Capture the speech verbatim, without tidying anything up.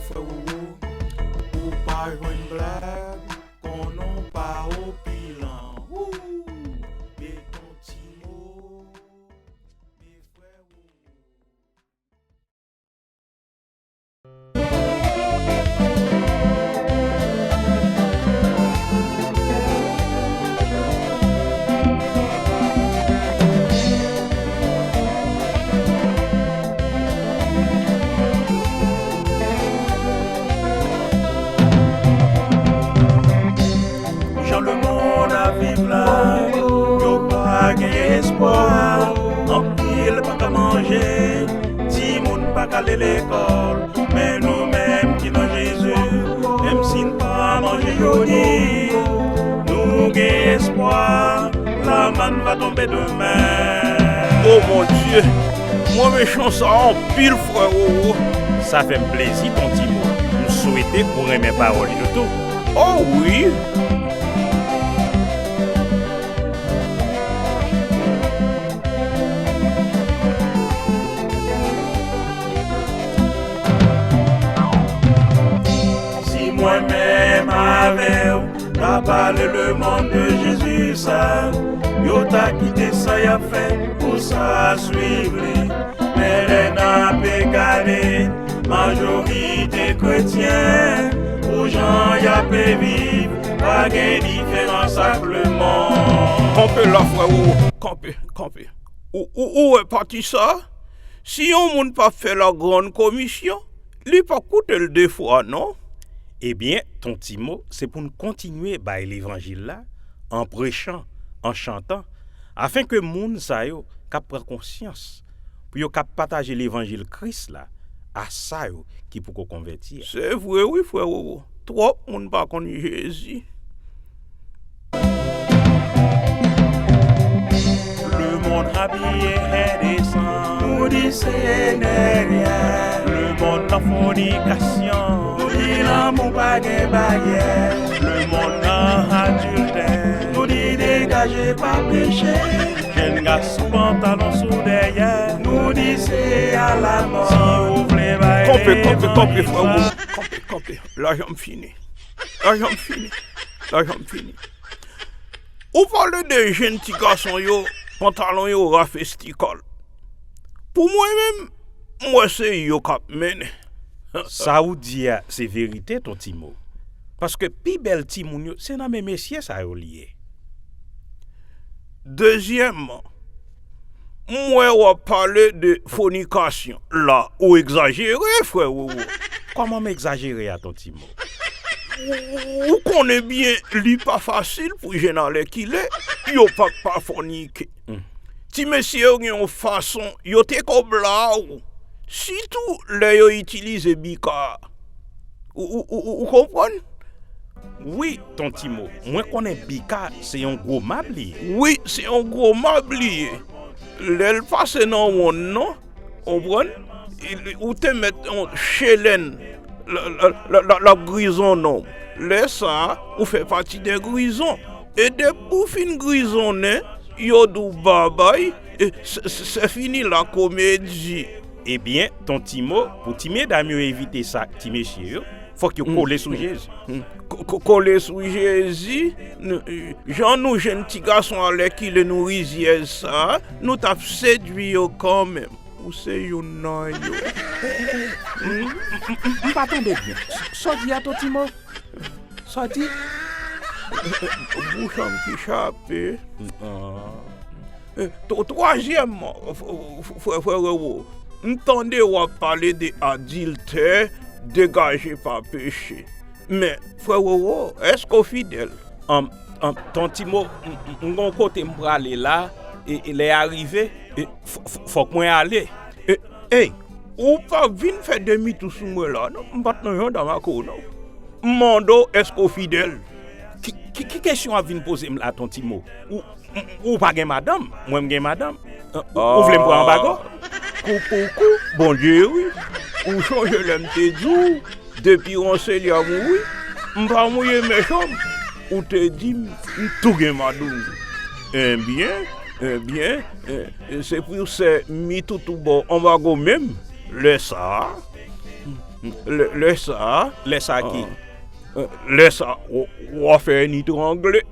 Frè Roro, ou pa jwenn blag, konnen w pa opilan. Wou! Met yon ti mo, men frè Roro. Jan lemonn ap viv la, yo pa gen espwa. Anpil pa ka manje, timoun pa ka ale lekòl. Men nou menm ki nan Jezi, menm si n pa manje jodi, nou gen espwa, lamann va tonbe demen. O Bondye, mwen renmen chan sa anpil, frè Roro. Sa fè m plezi, Ton Timo. M swete ou renmen pawòl yo tou. O wi! Si mwen menm avè w, ta pale lemonn de Jezi sa, yo ta kite sa y ap fè pou sa swiv li. Men lè n ape gade, majorite kretyen, pou jan y ape viv, pa gen diferans ak lemonn. Kanpe la, frè Roro, kanpe, kanpe. Ou, ou, ou wè pati sa? Si yon moun pa fè la grann komisyon, li p ap koute l de fwa, non. Ebyen, Ton Timo, se pou n kontinye bay levanjil la, an prechan, an chantan, afen ke moun sa yo k ap pran konsyans, pou yo kab pataje levanjil Kris la a sa yo ki poko konvèti a. Se vre wi, frè Roro. Twòp moun pa konn Jezi. Lemonn abiye endesan, nou di se nèryè. Lemonn nan fònikasyon, nou di lanmou pa gen baryè. Lemonn nan adiltè, nou di degaje pa peche. Jèn gason pantalon sou dèyè, nou di se alamòd. Si ou vle bay... Kanpe, kanpe, kanpe, frè Roro. Kanpe, kanpe. Lajan m fini. Lajan m fini. Lajan m fini. Ou pale de jèn ti gason yo, pantalon yo rafesti kòl. Pou mwen menm, m wè se yo k ap mennen. Sa ou di a se verite, Ton Timo. Paske pi bèl timoun yo, se nan men mesye sa yo li ye. Dezyèmman, m wè w ap pale de fònikasyon. La, ou egzajere, frè Roro. Kòman m egzajere a, Ton Timo? Ou, ou konnen byen, li pa fasil pou jèn alèkile, yo pa k pa fònike. Hmm. Ti mesye yo gen yon fason, yo te ko blaw, sitou lè yo itilize bika. Ou, ou, ou, ou, ou konprann? Wi, Ton Timo, mwen konnen bika se yon gwo mab li ye. Wi, se yon gwo mab li ye. Lè l pase nan wonn nan, konprann? Ou te mèt yon chelèn l, l, l, l, l ap grizonnen w. Lè sa a, ou fè pati dè grizon. E depi w fin grizonnen, yo di w babay, e se, se, se fini la komedi. Ebyen, Ton Timo, pou ti medam yo evite sa ak ti mesye yo, fòk yo kole sou Jezi. Ko-, ko-, kole sou Jezi, n-, jan nou jèn ti gason alèkile nou rizyèz sa, nou t ap sedui yo kanmenm. Ou se youn nan yo. M, m, m, m pa tande byen. S-, sa w di a, Ton Timo? Sa w di? Bouch an m ki chape. Eh, tw-, twazyèmman, f-, f-, frè, frè Roro, m tande w ap pale de adiltè, degaje pa peche. Men, frè Roro, èske w fidèl? An, an, Ton Timo, m, m, m gon kote m prale la, e, e lè a rive, e, f-, f-, fòk mwen ale. E, ey, ou pa vin fè demitou sou mwen la, non, m pa t nan jandam ak ou, non. M mande w, èske w fidèl? Ki, ki, ki kesyon w ap vin poze m la, Ton Timo? Ou, ou, ou pa gen madanm, mwen m gen madanm. Ou, ou vle m pran anbago? Kou pou kou, Bondye wi. Ou chonje lè m te di w, depi Ronselya mouri, m pa mouye mèch an m. Ou te di m, m tou gen madanm. Ebyen, ebyen, e, e, se pou sè Mitoutou ba w anbago menm. Lè sa a, Lè, lè sa, Lè sa ki? Lè sa, w ap fè n itrangle.